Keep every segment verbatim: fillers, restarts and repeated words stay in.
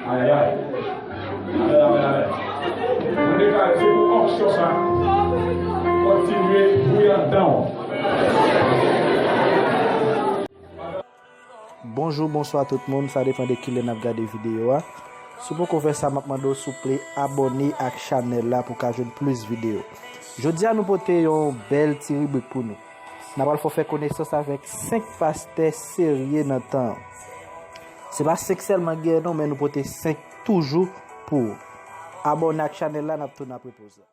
Ayayay. Amèn, amèn, amèn. Mwen deklare, se pou onksyon sa kontinye bouyi anndan w. Bonjou, bonswa tout moun, sa depann de kilè n ap gade videyo a. Si w poko fè sa, m ap mande w souple abòne ak chanèl la pou w ka jwenn plis videyo. Jodi a, nou pote yon bèl ti ribrik pou nou. N ap al fè w fè konesans avèk senk pastè serye nan tan an. Se pa senk sèlman gen non, men nou pote senk toujou pou ou. Abòne ak chanèl la, n ap tounen apre poz la.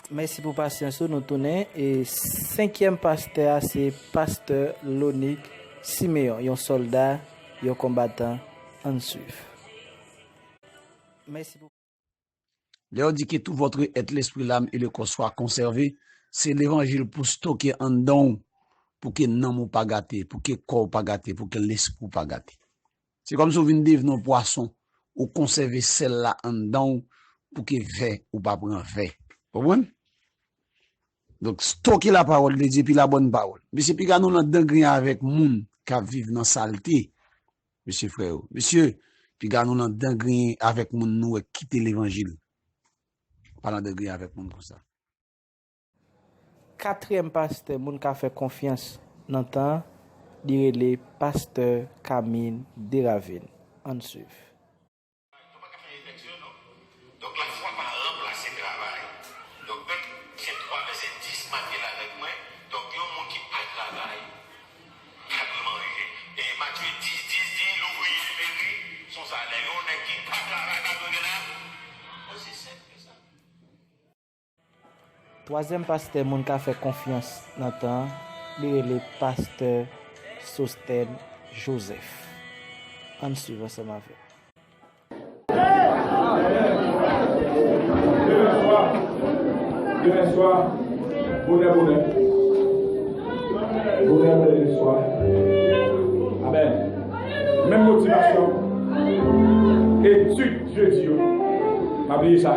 Mèsi pou pasyans ou, nou tounen. E senkyèm pastè a, se pastè Lonick Siméon, yon sòlda, yon konbatan. Ann swiv. Mèsi pou Lè yo di que tout votre être, l'esprit, l'âme et le corps soit conservé, se levanjil pou stoke anndan w, pou ke nanm ou pa gate, pou ke kò w pa gate, pou ke lespri w pa gate. Se kòmsi w vin devni yon pwason, ou konsève sèl la anndan w, pou ke vè ou pa pran vè. Konprann? Donk, stoke la parole de Dieu, puis la bonne parole. Mesye, piga nou nan dangren avèk moun k ap viv nan salte. Mesye, frè yo. Mesye, piga nou nan dangren avèk moun nou wè kite levanjil. Pa nan dangren avèk moun konsa. Katriyèm pastè moun ka fè konfyans nan tan an, li rele pastè Camille Desravines. Ann swiv. Nou pa ka fè enfeksyon, non. Donk, lafwa pa ranplase travay. Donk, Mak senk twa, vèsè dis, make l avèk mwen. Donk, yon moun ki pa travay, pa dwe manje. E Matye dis dis di, louvriye peri son salè. Yon nèg ki pa travay, pa dwe gen la. Osi senp ke sa. Twazyèm pastè moun ka fè konfyans nan tan an, li rele pastè Sostène Joseph. Ann swiv ansanm avè m. Demen swa, demen swa, bonè, bonè. Bonè, bonè, demen swa. Amèn. Menm motivasyon. Etid jedi yo. Pa bliye sa.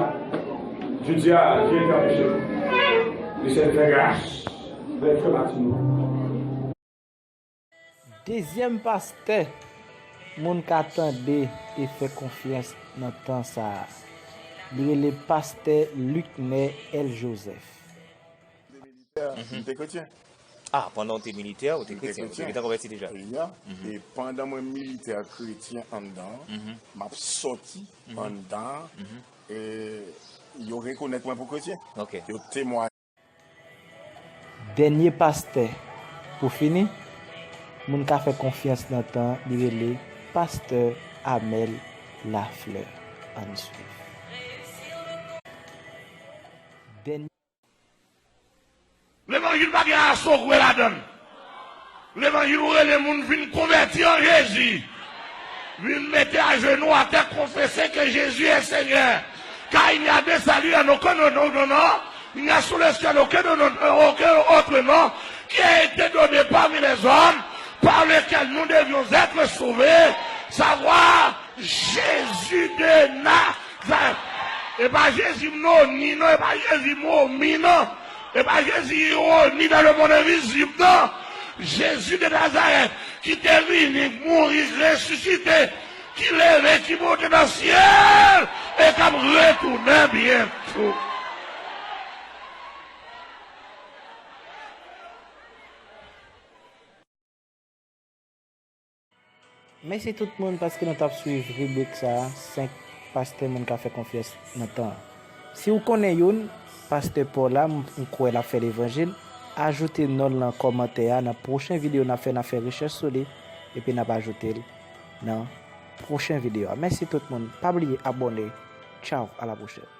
Jodi a, Dye te anpeche nou. Mesye fè gras. Bèl fè matin nou. Dezyèm pastè moun ka tande e fè konfyans nan tan sa a. Li rele pastè Luckner L. Joseph. Militè, m te kretyen. Ah, pandan w te militè, ou te kretyen, ou te gentan konvèti deja? Wi, a. E pandan mwen militè kretyen anndan, m ap sòti anndan, e yo rekonèt mwen pou kretyen. Ok. Yo temwaye. Dènye pastè, pou fini, moun ka fè konfyans nan tan, li rele pastè Amel Lafleur. Ann swiv. Dènye Levanjil pa gen asokwe ladan l. Levanjil ou rele moun vin konvèti an Jezi. Vin mete ajenou atè, konfese ke Jezi è Senyè. Car il n'y a de salut en aucun autre nom, il n'y a sous le ciel aucun autre, aucun autre nom qui a été donné parmi les hommes par lequel nous devions être sauvés, savoir Jezi de Nazarèt. E pa Jezi Moni non, e pa Jezi Momi non. E pa Jezi Ironi dans le monde invisible non. Jezi de Nazarèt ki te vini, mouri, resisite, ki leve, ki monte nan syèl e k ap retounen byento. Mèsi tout moun paske nou t ap swiv ribrik sa a, senk pastè moun ka fè konfyans nan tan an. Si w konnen youn, pastè pa w la, m, m kwè l ap fè levanjil, ajoute non l nan kòmantè a, nan pwochen videyo n ap fè, n ap fè rechèch sou li, epi n ap ajoute l nan pwochen videyo a. Mèsi tout moun, pa bliye abòne. Tchaw, a la pwochèn.